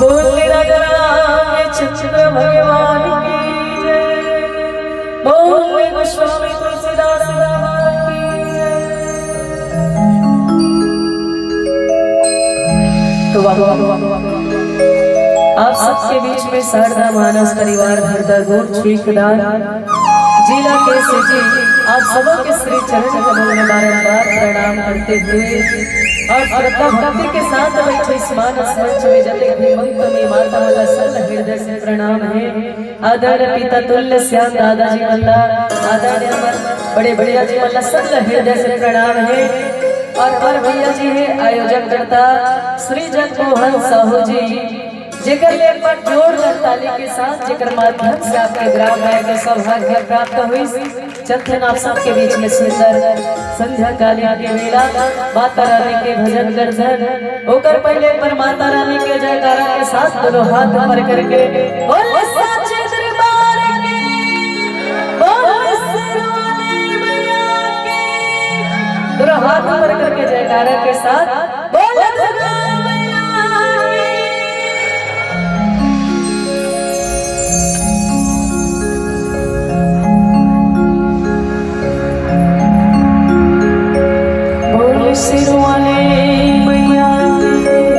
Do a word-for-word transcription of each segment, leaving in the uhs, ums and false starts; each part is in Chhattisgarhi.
बोल राजा रामचंद्र भगवान की जय। बोल गोस्वामी तुलसीदास भगवान की जय। तो बाबा, आप सबके बीच में शारदा मानस परिवार धरता गोर छुई खुदार जिला के सिटी, आप सबों के श्री चरण कमल में बारंबार प्रणाम करते हुए और श्रद्धा भक्ति के साथ बैठे इस मानस मंच में जते भी मंच में माता वाला सब हृदय से प्रणाम है। आदरणीय पिता तुल्य श्याम दादा जी मल्ला, आदरणीय हमर बड़े भैया जी मल्ला सब हृदय से प्रणाम है। और हमारे भैया जी है आयोजककर्ता श्री जगमोहन साहू जी, जेकर ले एक बार जोरदार ताली के साथ, जेकर माध्यम से आपके ग्राम गायक के सौभाग्य प्राप्त हुई। चलथन आप सबके बीच में सुंदर संध्या कालीन के मेला, माता रानी के भजन गर्जन। ओकर पहले एक बार माता रानी के जयकारा के साथ दोनों हाथ ऊपर करके बोल साचे दरबार की, बोल सिरोली मैया की। दोनों हाथ ऊपर करके जयकारा के साथ बोल दुर्गा मैया की। बोल सिरोली मैया की जय।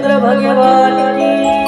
भगवान की